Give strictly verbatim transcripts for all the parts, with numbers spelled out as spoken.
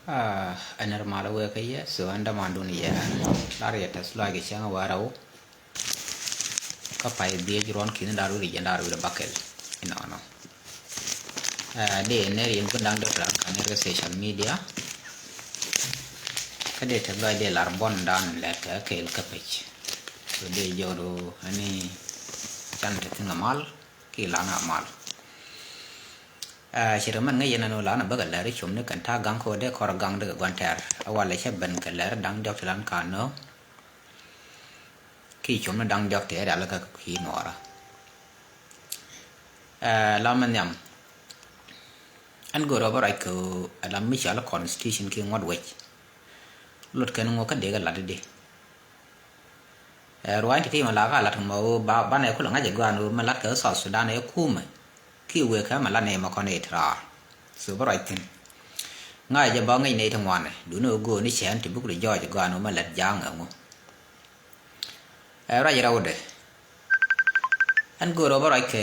Aa, ɛn rɛ mal wee kä yɛ, so ɛn dämandun yɛ. Lar yɛ tɛth lɔac kɛ cäŋ wä rɛw. Kä pay dhiec ruɔn ki̱n da̱r wi̱r yɛn da̱r wi̱r bakɛl. Inɔnɔ. Aa, dee ner yɛn kun da̱ŋ dee plan kan ner kɛ social media. Kä dee tɛth lɔac dee lar bɔn dan lɛt kɛ kɛɛl kä pec. So dee jɔr ani can tɛth ŋa mal ki lan a mal. Aa, ci rɛ mɛn ŋäc yɛn ɛn ɣöö lanɛ bäkɛ lɛr i̱ com ni kɛn ta̱a̱ gaŋ kɛ ɣöö dee kɔr gaŋ dee kɛ gua̱n tɛ̈r. A walɛ cä ben kɛ lɛr da̱ŋ diɔ̱k ti lan ka̱n nööŋ. Ki com ni da̱ŋ diɔ̱k ti ɛ rial kä kui̱ nuɔɔrä. Aa, la mɛ nhiam. Ɛn go̱o̱r ɣä bä ruac kɛ ɣöö ɛ la mi cɔal constitution ki ŋuɔ̱t wec. Lot kɛn ŋuɔ̱t kä dee kɛ lat i̱di. Ɛ, ruaacni ti ti mɛ la ka lat kɛ mɛ ɣöö ba, banɛ kulɛ ŋa̱c ɛ gɔaa ni ɣöö mɛ lat kɛ South Sudan ɛ kumɛ. Ki wëë kɛ mɛ lat ni mɛ kɔn i̱ ti raar. So bä ruac thi̱n. Ŋa̱c jɛ bä ŋäc nɛy ti ŋuanɛ. Duundɛ ɣöö gööni cɛɛn ti buk ti jɔɔc ɛ gɔaa ni ɣöö mɛ lat ja̱a̱ŋ ɛ ŋu. Ɛ, ruac rɛwdɛ. Ɛn göörä bä ruac kɛ,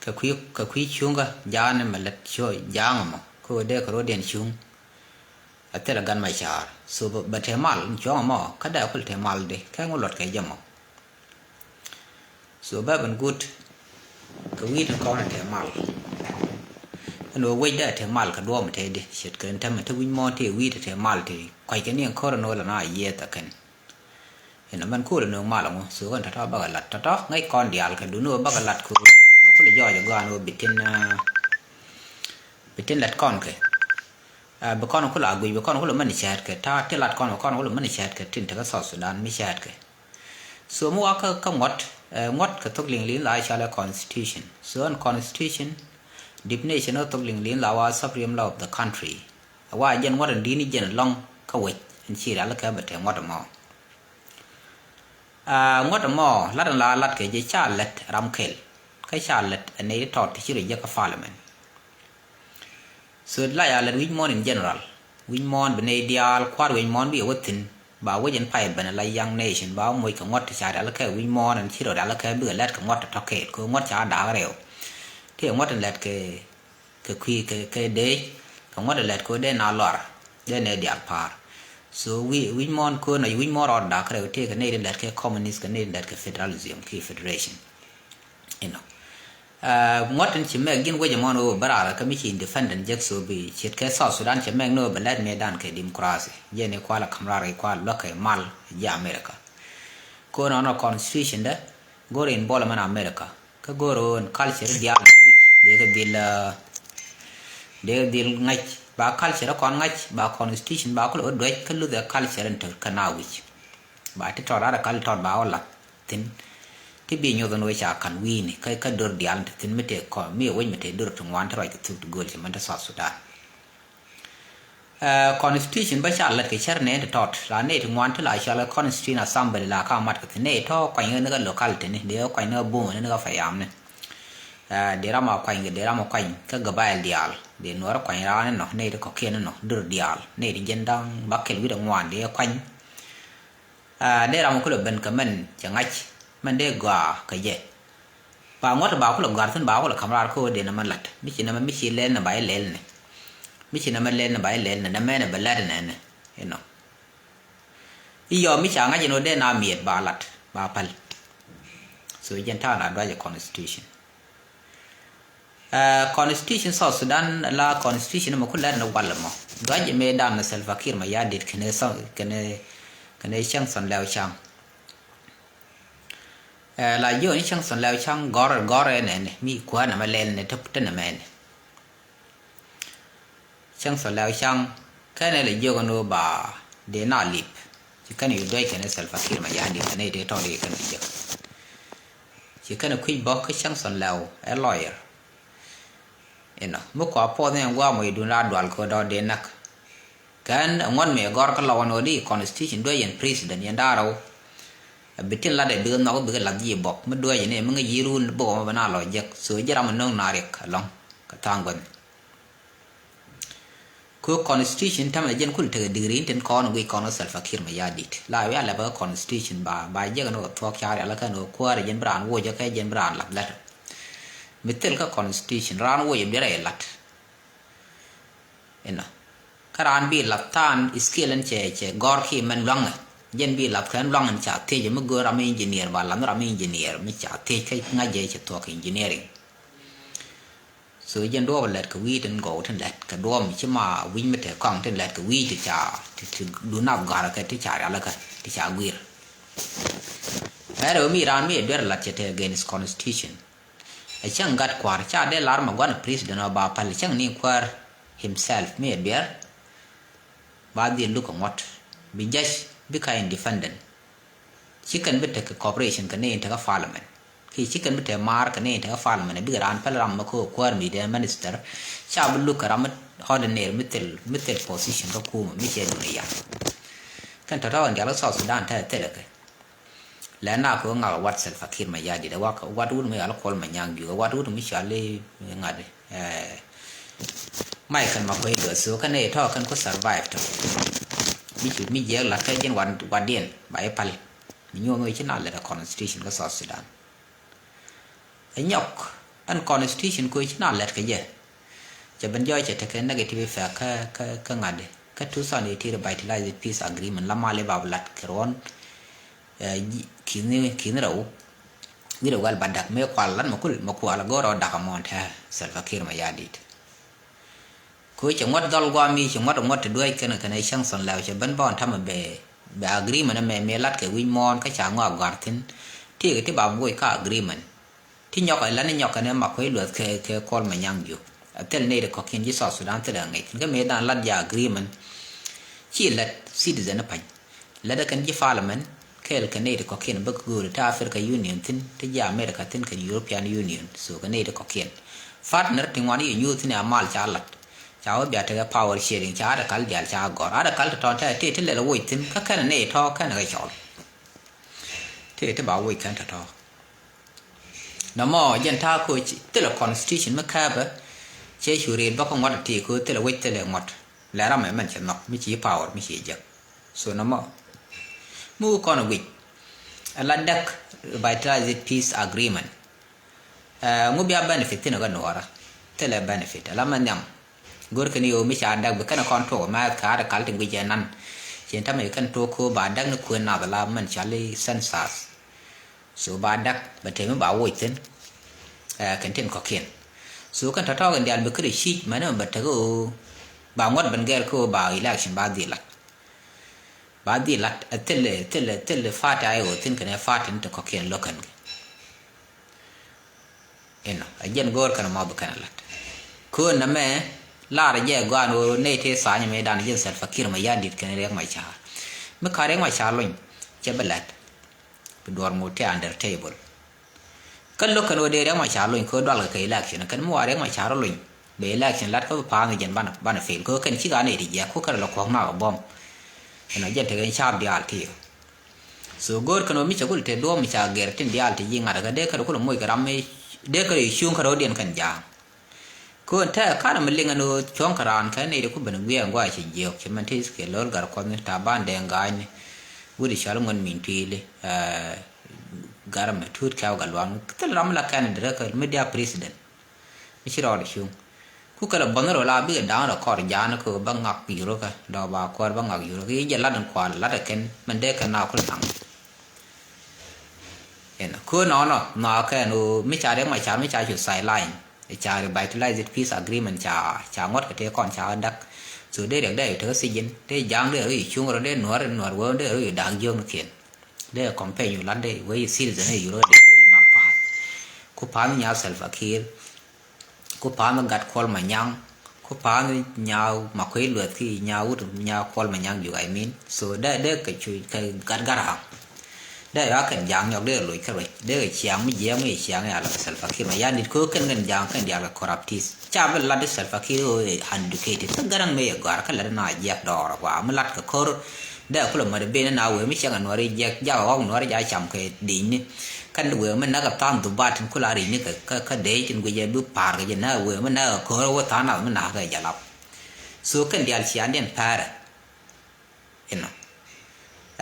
kɛ kui̱, kɛ kui̱ cuŋkä ja̱a̱n mɛ lät cuɔ ja̱a̱ŋ mɔ. Kä ɣöö dee kɛ ro̱diɛn cuŋ. A thilɛ gan ma ca̱a̱r. So bɛ, bɛ te mal in cuɔ̱ŋ mɔ, kä dee kul te mal di. Kɛ ŋu luɔt kɛ jɛ mɔ. So bɛ ben gut. Kɛ wi̱i̱ ti kɔn te mal. Ɛn ɣöö wec dee te mal kɛ duɔ̱ɔ̱m te di. Ce̱tkɛ ɛn tämɛ te wi̱c mɔ te wi̱i̱ ti te mal te. Kuac kɛ ni ɛn ko̱r ɛn ɣöö la na yieth a kɛn. Inɔ mɛn ko̱r ɛn ɣöö mal ɛŋu. So kɛn tɔ̱tɔ̱ bakɛ lat. Tɔ̱tɔ̱ ŋäc kɔn diaal kɛ duni ɣöö bakɛ lat kɛ ɣöö bɛ kulɛ jɔɔc ɛ gɔaa ɛn ɣöö bi tin, aa, bi tin lat kɔn kɛ. Aa, bi kɔn kulɛ a guic, bi kɔn kulɛ mɛn cɛɛt kɛ. Ta̱a̱ ti lat kɔn, bi kɔn kulɛ mɛn cɛɛt kɛ tin tekɛ South Sudan mi cɛɛt kɛ. So mi wakä kä ŋuɔ̱t, ɛ, ŋuɔ̱t kɛ thok liŋ liŋ la cɔalɛ constitution. So ɛn constitution, definition ɔ thok liŋ liŋ la wa supreme law of the country. Ɛ wa jɛn ŋuɔ̱t ɛn di̱t ni jɛn ɛlɔ̱ŋ kä wec ɛn ci rial kɛ bɛ te ŋuɔ̱t ɛmɔ. Aa, ŋuɔ̱t ɛmɔ lat ɛn la lat kɛ jɛ ca lät ram kɛl. Kä ca lät ɛn nɛy ti tɔt ti ci rɔ jek kä parliament. So la ya lät wi̱c muɔ̱ɔ̱n in general. Wi̱c muɔ̱ɔ̱n bi nɛy diaal kua̱r wi̱c muɔ̱ɔ̱n bi yɛ wä thi̱n. Ba wec in pay ben ala young nation ba wä moc kɛ ŋuɔ̱t ti ca rial kɛ wi̱c muɔ̱ɔ̱n in ci rɔ rial kɛ bikɛ lɛt kɛ ŋuɔ̱t ti tɔ̱ kɛɛt kɛ ŋuɔ̱t ca da̱a̱k rɛw. Ti ŋuɔ̱t in lɛt kɛ, kɛ kui̱ kɛ, kɛ deec kɛ ŋuɔ̱t in lɛt kɛ dee na lɔr dee nɛy diaal pa̱a̱r. So wi̱c, wi̱c muɔ̱ɔ̱n kön a wi̱c muɔ̱ɔ̱n rɔɔd da̱a̱k rɛw ti kɛ nɛy di lɛt kɛ communist kɛ nɛy di lɛt kɛ federalism ki federation. Inɔ. Aa, ŋuɔ̱t in ci mɛk ji̱n wec ɛmɔn ɣöö bä raar kä mi ci independent jek so bi ce̱tkɛ South Sudan cɛ mɛk ni ɣöö bɛ lɛt mëëdan kɛ democracy. Jɛn i̱ kual ɛ ka̱m raar i̱ kual luäk kɛ mal ji̱ America. Ko̱n ɔnɔ constitution dä go̱r involvement America. Kä go̱r ɣöö ɛn culture diaal wi̱c dee kɛ dhil, aa, dee kɛ dhil ŋa̱c ba culture kɔn ŋa̱c ba constitution ba kulɛ wä duec kä luth ɛ culture in te kä na wi̱c. Ba ti tɔt article tɔt ba wä lath thi̱n. Ti bi nyuɔth ɛn wec ca ka̱n wi̱i̱ni kä, kä dör diaal ti thi̱n mi tëë kɔn mi wec mi tëë dör ti ŋuan ti ruac kɛ thuk ti gööl ci mɛn ti South Sudan. Ɛ, constitution bä ca lät kɛ cär nɛy ti tɔt la nɛy ti ŋuan ti la cɔal kɛ constitution assembly la ka mat kɛ thi̱n nɛy tɔ̱ kuany ɣän ni kä locality ni dee kuany ni kä buŋ ni ni kä payam ni. Ɛ, dee ram a kuany kɛ dee ram a kuany kä gabayɛl diaal dee nuɔɔr kuany raan ni nɔ nɛy ti kɔ̱kiɛn ni nɔ dör diaal nɛy ti jiɛn da̱ŋ ba kɛl wi̱cdɛ ŋuan dee kuany. Aa, dee ram kulɛ ben kɛ mɛn cɛ ŋa̱c mɛn dee gɔaa kɛ jɛ. Ba ŋuɔ̱t ba kulɛ gɔ̱a̱r thi̱n ba kulɛ ka̱m raar kä ɣöö dee nɛmɛ la̱t mi ci nɛmɛ mi ci lɛl nɛ ba ilɛl nɛ. Mi ci nɛmɛ lɛl nɛ ba ilɛl nɛ nɛmɛ nɛ bɛ la̱t nɛ nɛ inɔ. Iyɔ mi ca ŋa̱c inɔ dee na miɛt ba la̱t ba päl. So jɛn ta̱a̱ na duacɛ constitution. Ɛ, constitution South Sudan la constitution mɛ ku lɛr ni wal mɔ. Duac mëë dan ni Salva Kiir Mayardit kɛnɛ Sa-, kɛnɛ, kɛnɛ Cäŋ Thon Lɛw Cäŋ. Ɛ, la jiök ni Cäŋ Thon Lɛw Cäŋ gɔr, gɔr ɛ nɛnɛ mi kuäär nɛmɛ lɛl ni te, te nɛmɛ nɛ. Cäŋ Thon Lɛw Cäŋ kɛnɛ lɛ jiök ni ba dee na lip. Ci kɛn yu duec kɛnɛ Salva Kiir Mayardit kɛnɛ yu dee tɔ̱ dee kɛn jiök. Ci kɛn kui̱c bä kä Cäŋ Thon Lɛw ɛ lawyer. Inɔ mi kua puɔth ni ɛn gua̱a̱ mɔ idun la dual kɛ dɔ̱ dee näk. Kɛn ɛŋuɔ̱t mi ɛ gɔr kä lɔwä ni ɣöö di constitution duec yɛn president yɛn da̱rä wä. Ɛ bi tin lat ɛ bikɛ nhɔk bikɛ lath ji̱ bɔk mi duec ni mi ŋäc ji̱ run bok ɛmɔ bɛ na lɔ jek so ji̱ ram ɛ no̱o̱ŋ na riɛk ɛlɔ̱ŋ kɛ tha̱a̱ŋ guänh. Kɛ constitution tämɛ jɛn kul tekɛ degree in tin kɔn guic kɔn Salva Kiir Mayardit. La wi̱i̱ a lɛpɛ kä constitution ba, ba jek ni wä thuɔ̱k car yal kä ni wä kuäärɛ jɛn bi raan woc kä jɛn bi raan lath lɛt. Mi thil kä constitution raan woc a duer a ilat. Inɔ. Kä raan bi lath than skill in cɛ, cɛ gɔr ki mɛn luaŋɛ. Jɛn bi lath kɛn luaŋ in ca thiec mi go̱o̱r ram engineer ba lath ram engineer mi ca thiec kä ŋa̱c jɛ cɛ thuɔk engineering. So jɛn duɔɔp lɛt kɛ wi̱i̱ tin gɔw tin lɛt kɛ duɔɔp mi ci ma wi̱c mi te kɔŋ tin lɛt kɛ wi̱i̱ ti ca ti, ti du nap gɔ̱a̱r kɛ ti ca rial kɛ ti ca guir. Ɛrɛ mi raan mi duer lat cɛ te against constitution. A cäŋ gat kua̱r ca dee lar ma guan president ɔ ba pal cäŋ ni kuäär himself mi a biɛr. Ba dhil luk a ŋuɔt bi judge bi ka independent. Ci kɛn bi tek cooperation kɛ ni in tek a parliament. Ki ci kɛn bi tek maar kɛ ni in tek a parliament a bik raan pal ram ma ko kuäär mi dee minister. Ca bi luk a ram mi ordinary mi thil mi thil position kä kuma mi cɛ duni ya. Kɛn tɔtɔ in dial kä South Sudan te thil kɛ. Lɛ na kɛ ɣöö ŋak ɛ wat Salva Kiir Mayardit, ɛ wat wut mi yal Kuɔl Manyang Juuk, ɛ wat wut mi cɔal i̱ ŋa̱t, eh, Michael Makuei Lueth. So kɛn ɛ tɔ̱ kɛn ku survive tɔ̱. Mi cu mi jiɛɛk la̱t kä ji̱n wat, watdiɛn ba i̱ pal. Mi nyuɔ̱n ɣöö ci na lɛt ɛ constitution kä South Sudan. Ɛ nyɔk ɛn constitution kɛ ɣöö ci na lɛt kɛ jɛ. Cɛ ben jɔɔc cɛ tekɛ negative effect kä, kä, kä ŋa̱t. Kä two thousand eighteen revitalized peace agreement la mal i̱ ba bi lat kɛ ruɔ̱n. Eh, ki̱ni, ki̱ni rɛw. Wi̱rɛ wɛl ba dak mëë kual lat mɛ kul mɛ kual a go̱r ɔ dak amɔn tɛ Salva Kiir Mayardit. Kɛ cɛ ŋuɔ̱t dhɔl guam mi cɛ ŋuɔ̱t ŋuɔ̱t ti duäc kɛn kɛn ɛ cäŋ thɔn lɛw cɛ ben bɔn tamɛ bɛ, bɛ agreement mɛ mëë lat kɛ wi̱c mɔɔn kä ca ŋɔak gɔ̱a̱r thi̱n. Ti kɛ ti ba buɔc kä agreement. Ti nyɔk ɛ lani nyɔk kɛn ɛ Makuei Lueth kɛ, kɛ Kuɔl Manyang Juuk. A thil nɛy ti kɔ̱kiɛn ji̱ South Sudan thil ɛ ŋic thi̱n kä mëë dan lat jɛ agreement. Ci lät citizen ɛ pa̱ny. Lätdä kɛn ji̱ parliament kɛɛl kɛ nɛy ti kɔ̱kiɛn bä kɛ gööri ti Africa Union thi̱n, ti ji̱ America thi̱n kɛn European Union. So kɛ nɛy ti kɔ̱kiɛn partner ti ŋuan i̱ nyuuth thi̱n a mal ca lat. Ca wä bia tekɛ power sharing ca article diaal ca gɔ̱r. Article ti tɔ̱ tɛ ti ti lɛl woc thi̱n kä kɛn nɛy tɔ̱ kɛn kɛ cɔl. Ti ti ba woc kɛn tɔ̱tɔ̱. Nɔmɔ jɛn ta̱a̱ ko̱ thilɛ constitution mi kääpä. Cɛ cu riet bä kä ŋuɔ̱t ti ko̱ thilɛ wec thilɛ ŋuɔ̱t. Lɛ ram ɛmɛn cɛ nhɔk mi ci power mi ci jek. So nɔmɔ mi wä kɔn wi̱c. Ala däk revitalized peace agreement. Eh, ŋu bia benefit thin kä nuɔɔrä? Thilɛ benefit ala mɛ nhiam. Go̱r kɛn yo̱o̱ mi ca däk bi kɛn kɔn tuɔk mɛ ka̱a̱t kal ti guic ɛnan. Cin tamɛ kɛn tuɔk ko̱ ba däk ni kuën nath ala mɛn cɔal i̱ census. So ba däk bɛ temi ba woc thin. Eh, kɛn tin kɔ̱kiɛn. So kɛn tɔ̱tɔ̱ kɛn diaal bi kärɛ cic mɛn mɛ bɛ tek ɣöö ba ŋuɔ̱t ben gɛr kä ɣöö ba election ba dhil lat. Ba dhil lat ɛ thil thil thil party a i̱ ɣöö thin kɛn ɛ party ni ti kɔ̱kiɛn lo̱k kɛn kɛ. Inɔ a jiɛn go̱o̱r kɛn mɔ bi kɛn lat. Köön nɛmɛ lar jɛ gɔaan ɣöö nɛy tëë tha̱a̱ny mëë dan jiɛn Salva Kiir Mayardit kɛn Riek Machar. Mi ka Riek Machar lony cɛ bi lat. Bi duɔr ŋot tëë under table. Kä lo̱k kɛn ɣöö dee Riek Machar lony köö dual kɛ kɛ election kɛn mi wa Riek Machar lony. Bɛ election lat kä bi pa̱a̱n jɛn banɛ, banɛ fail köö kɛn cik anɛ ti jiɛk ku kɛn lɔ kuɔ̱k nak bɔm. Ɛn a jɛn tekɛ caap diaal ti. So go̱o̱r kɛn ɣöö mi cɛ kul te duɔ̱ɔ̱p mi ca gɛr tin diaal ti ji̱ ŋa̱t kɛ dee kɛn kul moc kɛ ram mi dee kɛn cuŋ kɛ rɔ̱diɛn kɛn ja̱a̱ŋ. Köön tɛɛ ka̱n mi liŋ ɛn ɣöö cuɔ̱ŋ kɛ raan kɛ nɛy ti ku ben guiɛɛŋ gua̱a̱ ci jiök ci mɛn ti kɛ lo̱l gar kuɔthni ta̱a̱ ban dee ŋa̱a̱cni. Wut i̱ cɔal ŋuɔ̱n min tui̱li, eh, gar mɛ tuut kɛw gat luaŋ thil ram mi la kɛn direct kɛ mi dia president. Mi ci rɔɔd cuŋ. Ku kɛ lɛ bänh rɔ la bikɛ da̱a̱n rɔ kɔr ja̱a̱n kɛ bä ŋak yurukä dɔɔk ba kuäär bä ŋak yurukä i̱ jɛ lat in kual lat ɛ kɛn mɛn dee kɛn na kul naŋ. Ɛn köö nɔnɔ nhɔakɛ ɛn ɣöö mi ca Riek Machar mi ca cu sideline. Ca revitalized peace agreement ca, ca ŋuɔ̱t kɛ tëë kɔn ca dak. So dee Riek dee yu tekä sijin dee ja̱a̱ŋ dee rɔ yu cuŋ rɔ dee nuɔ̱r nuɔ̱r wee dee rɔ yu da̱a̱k jiöknikiɛn. Dee campaign yu lat dee wee yu citizen yu rɔ dee wee yu ŋak pa̱a̱th. Ku pa̱a̱th nya Salva Kiir. Ku pa̱a̱n gat Kuɔl Manyang, ku pa̱a̱n nya Makuei Lueth ki nya wut nya Kuɔl Manyang Juuk, I mean. So dee, dee kɛ cu kɛ gat gat ram. Dee ya kɛn ja̱a̱ŋ nyɔk dee loc kä ruec dee kɛ ciaŋ mi jiɛɛm mi ciaŋ ya la Salva Kiir Mayardit ko kɛn kɛn ja̱a̱ŋ kɛn diaal kɛ corruptees. Ca bi lat di Salva Kiir ɣöö ɛ uneducated kä garaŋ mi yɛ gɔ̱a̱r kä lat di na jiɛk dɔɔr a gɔaa mi lat kɛ ko̱r. Dee kulɛ mät ben na wee mi cäŋ a nuɔri jiɛk jak a ɣɔk nuɔri ja cam kɛ di̱cni. Kɛn wee mi näk a tha̱a̱ŋ dhubat tin kula ri̱cni kɛ, kɛ, kɛ dee tin guic ɛ bi pa̱a̱r kɛ jɛ näk wee mi näk a ko̱r wä tha̱a̱ŋ nath mi na̱k kɛ jalap. So kɛn diaal ciaŋdiɛn pa̱a̱rɛ. Inɔ.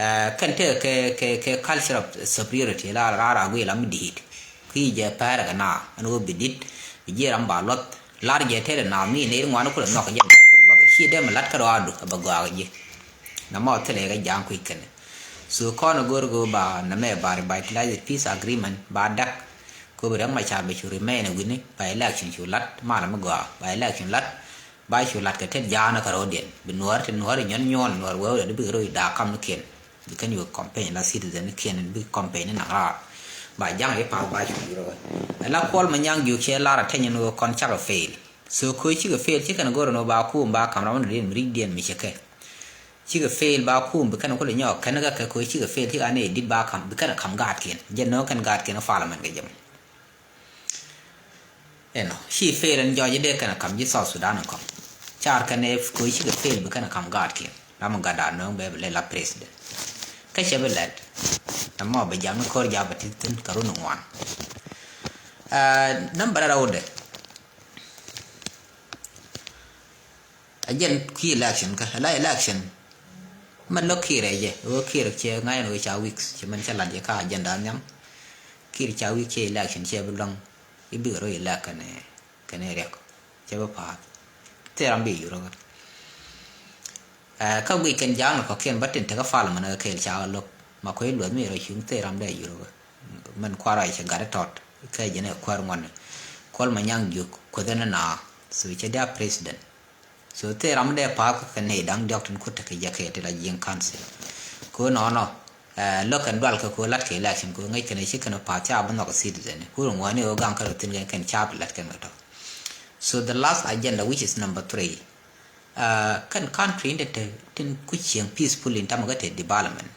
Eh, kɛn tekɛ kɛ, kɛ, kɛ culture of superiority la raar a guic la mi di̱i̱t. Kui̱ jɛ pɛrɛ kɛ na ɛn ɣöö bi dit bi jiɛ ram ba luɔth. Lar jɛ tɛɛrɛ na mi nɛy ri ŋuan kulɛ nhɔk jɛ ba kulɛ luɔth ci dee mi lat kä rɔadu ɛ bɛ gɔaa kɛ ji̱. Namɔ thilɛ kɛ ja̱a̱ŋ kui̱ kɛnɛ. So kɔn ɛ go̱r go̱ ba namɛ ba revitalize peace agreement ba dak. Ko bi rɛk ma ca bɛ cu remain ɛ wi̱ni ba election cu lat malɛ mi gɔaa ba election lat. Ba cu lat kɛ tet ja̱a̱n kä ro̱diɛn bi nuɔ̱ɔ̱r ti nuɔ̱ɔ̱r inyɔn nyuɔ̱ɔ̱n nuɔ̱ɔ̱r wee wee di bik ro̱y da̱a̱ kam ni kiɛn. Bi kɛn yuk campaign la citizen ni kiɛn bi campaign ni naŋ raar. Ba ja̱ŋ i̱ path ba cu yurä wee. Ɛ la Kuɔl Manyaŋ Juuk cɛ lar a teny ni wee kɔn cakɛ fail. So ko̱ cikɛ fail ci kɛn go̱r ni wee ba kum ba kam ram ni riɛn mi ri̱cdiɛn mi cɛ kɛ. Cikɛ fail ba kum bi kɛn kulɛ nyɔk kɛn kɛ kɛ ko̱ cikɛ fail cikɛ anɛ dit ba kam bi kɛn kam gaatkiɛn jɛ nööŋ kɛn gaatkiɛn parliament kɛ jɛ mɔ. Ɛnɔ ci fail ɛn jɔɔc dee kɛn kam ji̱ South Sudan kɔm. Car kɛn ɛ koc cikɛ fail bi kɛn kam gaatkiɛn ram gat a nööŋ bɛ bi lɛ la president. Kä cɛ bi lɛt ɛmɔ bɛ jam ni ko̱r jabɛ ti thin kɛ run ŋuan. Number rɛwdɛ. A jɛn kui̱ election kä la election. Mɛ lo̱k Kiir ɛ jɛ ɣöö Kiir cɛ ŋa̱c ɛn ɣöö ca weeks cɛ mɛn cɛ lat jɛ ka agenda nhiam. Kiir ca week cɛ election cɛ bi luäŋ i̱ bikɛ rɔ elect kɛnɛ kɛnɛ riɛk cɛ bi pa̱a̱th. Thil ram bi yurä kä. Ɛ kä guic kɛn ja̱a̱ŋ ni kɔ̱kiɛn bä tin tekä parliament kä kɛɛl ca lo̱k ma kuec luɔth mi rɔ cuŋ thil ram dee yurä kä. Mɛn kuarɛ cɛ gat itɔt kä jɛn ɛ kuäär ŋuɔ̱n. Kuɔl Manyaŋ Juuk kuoth ɛn na so cɛ dia president. So thil ram dee pa̱a̱th kä kɛ nɛy da̱ŋ diɔ̱k tin kut tekɛ jɛ kɛ ti la jiɛŋ council. Ko nɔnɔ lo̱k kɛn dual kɛ ko lat kɛ election ko ŋäc kɛn ci kɛn pa̱a̱th ca bi nhɔk citizen. Kur ŋuani ɣöö gaŋ kɛn rɔ thin kɛn kɛn ca bi lat kɛn kɛ tɔ. So the last agenda, which is number three. Kɛn country in te tin ku cieŋ peaceful in tamɛ kä te development.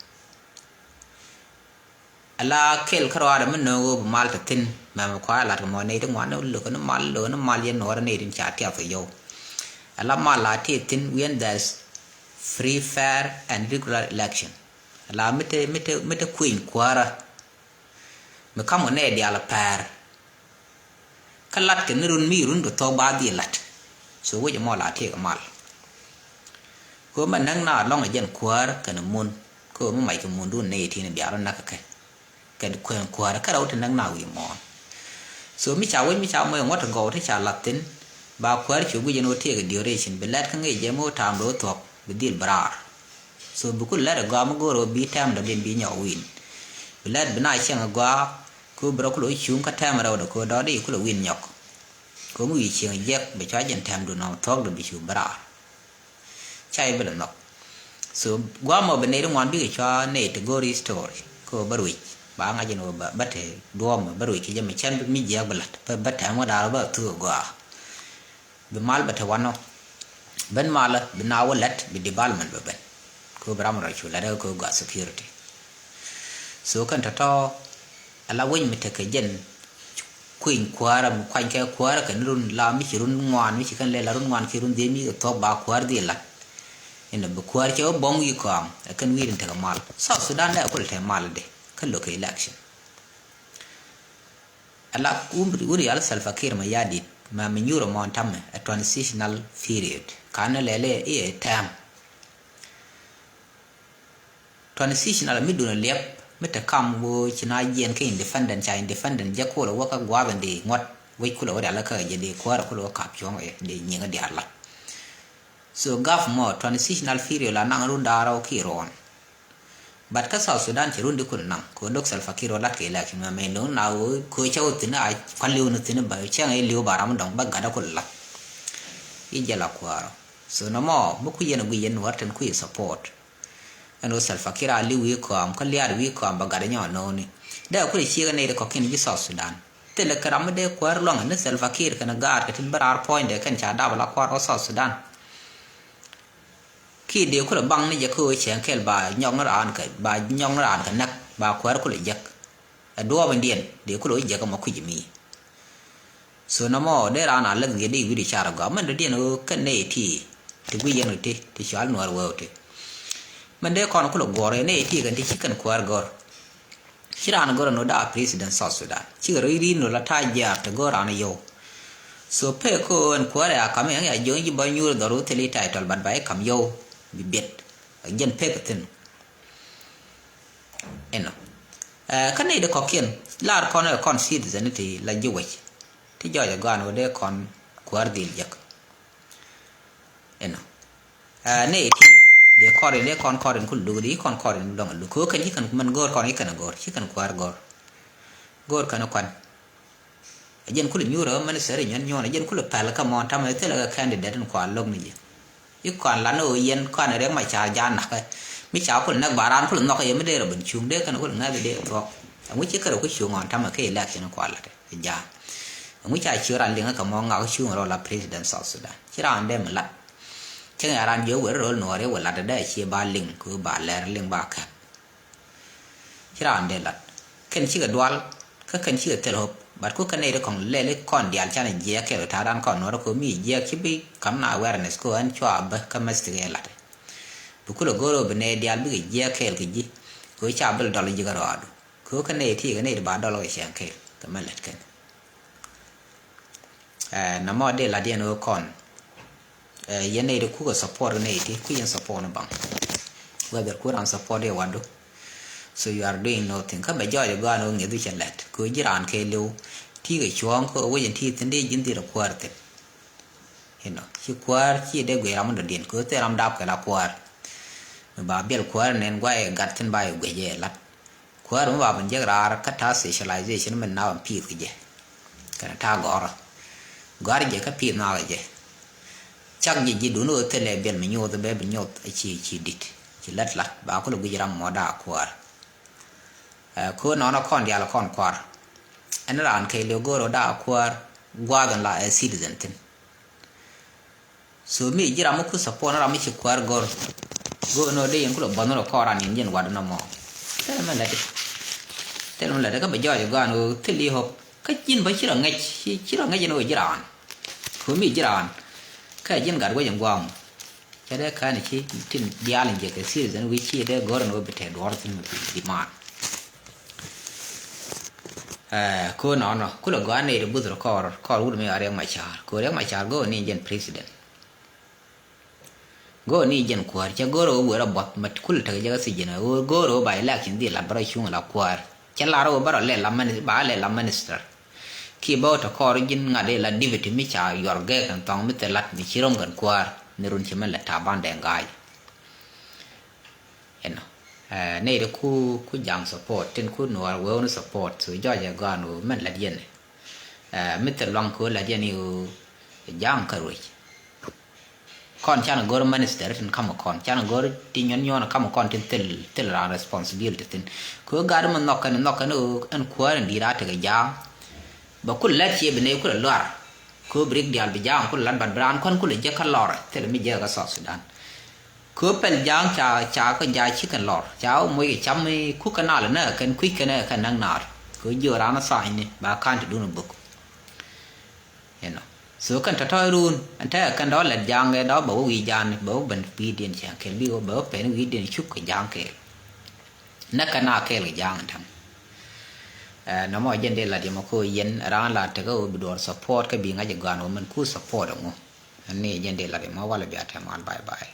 Ala kɛl kä ruaadɛ mi nööŋ ɣöö bi mal te thi̱n mɛmɛ kua lat kɛ mɔ nɛy ti ŋuan ni lo̱k ni mal lo̱k ni mal yɛn nuɔɔrɛ nɛy tin ca tiath kɛ yɔw. Ala mal la ti thi̱n when there's free, fair and regular election. Ala mi te mi te mi te kueny kuäärä. Mi ka̱m kɛ nɛy diaal pɛr. Kä lat kɛ ni run mi run kɛ thɔk ba dhil lat. So wec ɛmɔ la tiek mal. Kɛ mɛ näk na lɔŋ ɛ jɛn kuäär kɛn mun kɛ mɛ mac kɛ mun dun nɛy tin bia rɔ näk kɛ kɛ kɛn kuäär kɛ rɛw ti näk na wi̱i̱ mɔɔn. So mi ca wec mi ca mɔ ɛ ŋuɔ̱t gɔw ti ca lat thin. Ba kuäär cu guic ɛn wä tiek duration bi lɛt kä ŋic jɛ mɛ wä ta̱a̱m bi wä thuɔk bi dhil bi raar. So bi ku lɛt ɛ gɔaa mi go̱o̱r ɣöö bi tɛm dɔ̱diɛn bi nyɔk wi̱i̱n. Bi lɛt bi na cieŋ ɛ gɔaa. Ku bi rɔ ku lo̱ cuŋ kä tɛm rɛwdɛ ku dɔ̱diɛn ku lo̱ wi̱i̱n nyɔk. Ku mi wi̱i̱ cieŋ jiɛk bi cua jɛn tɛm dun ɔ thuɔ̱k dɔ bi cu bi raar. Ca i̱ bi lɛ nhɔk. So guam ɔ bi nɛy ri ŋuan bikɛ cua nɛy ti go̱o̱r history ku bä ruic ba ŋa̱c ɛn ɣöö bä te duɔ̱ɔ̱m bä ruic kɛ jɛ mi cɛn mi jiɛk bi la̱t bä tɛm wä da̱a̱r bä thuk ɛ gɔaa. Bi mal bɛ te wanɔ. Ben malä bi na wä lät bi development bɛ ben. Ko bi ram rɔ cu lät ko gua security. So kɛn tɔtɔ ala wec mi tekɛ jɛn kui̱ny kuäärä mi kuany kɛ kuäärä kɛn run la mi ci run ŋuan mi ci kɛn lɛ la run ŋuan ki run dhiec mi kɛ thuɔk ba kuäär dhil lat. Inɔ bi kuäär cɛ wä bɔŋ yi kɔaŋ ɛ kɛn wi̱i̱ rin tekɛ mal South Sudan dɛ kul te mal de kä local election. Ala wuri yal Salva Kiir Mayardit ma mi nyuur mɔn tamɛ a transitional period. Kan ni lɛlɛ iɛ term. Transitional mi dun liɛp mi te kam wo ci na jiɛn kɛ independent ca independent jɛ kulɛ wä kä gua̱a̱th in di ŋuɔ̱t wec kulɛ wä rial kä jɛ di kuäärä kulɛ wä kap cuɔ̱ŋ ɛ di nyiŋ di ala. So gaf mɔ transitional period la naŋ run da̱rä wä ki ruɔn. But kä South Sudan cɛ run di kun naŋ ko dok Salva Kiir wä lat kɛ election mɛ mɛ nöŋ na wä ko cɛ wä thin a kual liw ni thin ba cɛ ŋɛ liw ba ram dɔŋ ba gat a kun lat. I̱ jɛ la kuäärä. So nɔmɔ mi ku yɛn a gui yɛn wä ten ku yɛ support. Ɛn wä Salva Kiir a liw wi̱i̱ kɔam kä liaat wi̱i̱ kɔam ba gat a nyɔ nööni. Dee a kun ciek a nɛy di kɔ̱kiɛn ji̱ South Sudan. Thilɛ kɛ ram mi dee kuäär luaŋ ni Salva Kiir kɛn gaat kɛ tin bä raar puɔ̱nydɛ kɛn ca dap ala kua̱r ɔ South Sudan. Ki dee kulɛ baŋ ni jɛ kä ɣöö cɛŋ kɛl ba nyɔk ni raan kɛ ba nyɔk ni raan kɛ näk ba kuäär kulɛ jek. Ɛ duɔɔp in diɛn dee kulɛ wä jek ɛmɔ kui̱c mi. So nɔmɔ dee raan a läth wi̱i̱ dee wi̱i̱ di car ɛ gɔaa mɛn dee diɛn ɣöö kɛn nɛy ti ti gui̱c yɛn kɛ ti ti cual nuɔɔr wee wä ti. Mɛn dee kɔn kulɛ guɔ̱ɔ̱r yɛn nɛy ti kɛn ti ci kɛn kuäär gɔ̱r. Ci raan go̱r ɛn ɣöö da̱a̱ president South Sudan cikɛ rɔ̱ i̱ ri̱n ɣöö la ta̱a̱ jiaar te go̱r raan yio̱w. So pek kä ɣöö ɛn kuäärɛ a ka̱m ɛn a jiöŋ ji̱ bä nyuur dhɔr wä thil i̱ title but ba i̱ ka̱m yio̱w bi biɛt. Ɛ jɛn pek ɛ thi̱n. Ɛnɔ. Ɛ, kä nɛy ti kɔ̱kiɛn lar kɔn ɛ kɔn citizen ti la ji̱ wec ti jɔɔc ɛ gɔaa ni wä dee kɔn kuäär dhil jek. Inɔ. Ɛ, nɛy ti dee kɔr in dee kɔn kɔr in kul luk di kɔn kɔr in dɔŋ luk kɛ wä kɛn ci kɛn mɛn go̱o̱r kɔn ci kɛn go̱o̱r ci kɛn kuäär go̱o̱r. Go̱o̱r kɛn kuan. Ɛ jɛn kulɛ nyuur ɛ minister in nyuɔn nyuɔn ɛ jɛn kulɛ pɛl kä mɔn tamɛ thilɛ kɛ candidate in kua lo̱k ni jɛ. I̱ kɔn lan ɣöö yɛn kɔn riɛk ma ca ja̱a̱n na̱kä mi ca kul näk ba raan kul nhɔk yɛ mi dee rɔ ben cuŋ dee kɛn kul ŋäth dee thuɔk. Ɛŋu ci kärɛ ku cuŋ ɔn tamɛ kä election kua lat ja̱a̱n. Ɛŋu ca ciö ran liŋä kɛ mɔ ŋak cuŋ rɔ la president South Sudan ci raan dee mi lat. Cäŋ ya ran jiö wer rol nuɔɔri wä lat dee cie ba liŋ ku ba lɛr liŋ ba kɛp. Ci raan dee lat kɛn cikɛ dual kä kɛn cikɛ thil ho̱p. Bat ku kɛn nɛy ti kɔŋ lɛl i̱ kɔn diaal canɛ jiɛɛk kɛɛl kɛ ta̱a̱dan kɔn nuɔ̱ɔ̱rä ko̱ mi jiɛɛk ci bi ka̱m na awareness ko̱ ɛn cua bä kä mɛstik ɛ lat. Bi kulɛ go̱o̱r ɣöö bi nɛy diaal bikɛ jiɛɛk kɛɛl kɛ ji̱ ko̱ ca bil dɔl ji̱ kä rɔɔdu ko̱ kɛ nɛy ti kɛ nɛy ti ba dɔl kɛ cɛŋ kɛɛl kɛ mɛ lät kɛn. Ɛ, namɔ dee lat yɛn ɣöö kɔn. Ɛ, yɛn nɛy ti kukɛ support nɛy ti ku yɛn support ni baŋ. Whether ku ran support yɛ wadu. So you are doing nothing kä bɛ jɔɔc ɛ gɔaa ni ɣöö ŋi̱eth wi̱cɛ lɛt kɛ ɣöö ji̱ raan kɛɛliw. Ti̱i̱ kɛ cuɔ̱ɔ̱ŋ kä ɣöö wec in ti̱i̱ thi̱n dee ji̱n dhil ɛ kuäär thi̱n. You know ci kuäär ci dee guic ram mi dɔ̱diɛn kɛ ɣöö thil ram dap kɛ la kuäär. Mi ba biɛl kuäär nɛn guay ɛ gat thi̱n ba yɛ guic ɛ lat. Kuäär mi ba bin jek raar kä ta̱a̱ socialization min na bin pi̱i̱th kɛ jɛ. Kɛnɛ ta̱a̱ gɔ̱rä gɔ̱a̱r jɛ kä pi̱i̱th na kɛ jɛ. Cak jɛ ji̱ dun ɣöö thilɛ biɛl mi nyoth bɛ bi nyoth a ci ci di̱t ci lät la ba kulɛ guic ram mɔ da̱a̱ kuäär. Ɛ, ko̱ nɔnɔ kɔn diaal kɔn kuäär. Ɛn raan kɛɛliw go̱o̱r ɣöö da̱a̱ kuäär gua̱a̱th in la ɛ citizen thi̱n. So mi ji̱ ram mi ku support ni ram mi ci kuäär go̱r. Go̱r ni wä dee yɛn kulɛ buɔth ni rɔ kɔɔr ran yɛn jɛn wat ni mɔ. Thilɛ mɛ lɛt. Thilɛ mɛ lɛt kä bɛ jɔɔc gɔaa ni wä thil i̱ ho̱p. Kä ji̱n bä ci rɔ ŋäc ci rɔ ŋäc ni wä ji̱ raan. Ko̱ mi ji̱ raan. Kä ji̱n gat wec in guam. Cɛ dee ka̱n ci tin diaal in jɛ kɛ citizen wi̱c ci dee go̱r ni wä bi tɛɛ duɔr thin mi bi maan. Ɛ, ko̱ nɔnɔ kulɛ gɔaa nɛy ti buth rɔ kɔɔr kɔɔr wut mi a Riɛk Macar ko̱ Riɛk Macar go̱o̱r ni jɛn president. Go̱o̱r ni jɛn kuäär cɛ go̱o̱r ɣöö wëë rɔ buɔth mɛ kulɛ tekɛ jɛ kä thiec jɛn ɣöö go̱o̱r ɣöö ba election dhil lat bä rɔ cuŋ la kuäär cɛ lar ɣöö bä rɔ lɛ la mini ba lɛ la minister. Ki bä wä tɔ kɔɔr ji̱n ŋa̱t ila deputy mi ca yuɔr gɛɛk kɛn thɔŋ mi thil lat mi ci ro̱ŋ kɛn kuäär ni run ci mɛn lɛ Taban Deng Gai. Inɔ. Ɛ, nɛy ti ku ku ja̱a̱ŋ support tin ku nuɔɔr wee wun support so jɔɔc ɛ gɔaa ni wee mɛn lät yɛn. Ɛ, mi thil luaŋ ku lät yɛn i̱ wee ja̱a̱ŋ kä ruec. Kɔn canɛ go̱r minister tin ka̱mɛ kɔn canɛ go̱r ti nyuɔn nyuɔn ka̱mɛ kɔn tin thil thil raan responsibility thin. Ku gaat mi nhɔk kɛn nhɔk kɛn i̱ wee ɛn kuäär in di̱i̱t a tekɛ ja̱a̱ŋ. Bɛ kul lät cie bi nɛy kulɛ luar. Ku bi rik diaal bi ja̱a̱ŋ kulɛ lat bat bi raan kɔn kulɛ jek kä lɔr thil mi jek kä South Sudan. Kɛ ɣöö pɛl ja̱a̱ŋ ca ca kɛ ja̱a̱ ci kɛn lɔr ca wä moc kɛ cam mi kuk kɛ nal nɛ kɛn kui̱c kɛn ɛ kɛn näk naar. Kɛ ɣöö jiök raan ɛ tha̱a̱ny ni ba ka̱n ti dun ɛ bök. Inɔ. So kɛn tɔ̱tɔ̱ run ɛn tɛkɛ kɛn dɔ̱ lɛt ja̱a̱ŋ kɛ dɔ̱ bɛ wä wi̱i̱ ja̱a̱ŋ ni bɛ wä ben wi̱i̱diɛn cɛ kɛl bikɛ wä bɛ wä pɛn wi̱i̱diɛn cuk kɛ ja̱a̱ŋ kɛɛl. Näk kɛ na kɛɛl kɛ ja̱a̱ŋ ɛntäŋ. Ɛ, nɔmɔ jɛn dee lat yɛ mɔ ko̱ yɛn raan la tekä wä bi duɔr support kä bi ŋa̱c ɛ gɔaan wä mɛn ku support ɛŋu. Ɛn ni jɛn dee lat yɛ mɔ walɛ bia tɛm mal bye bye.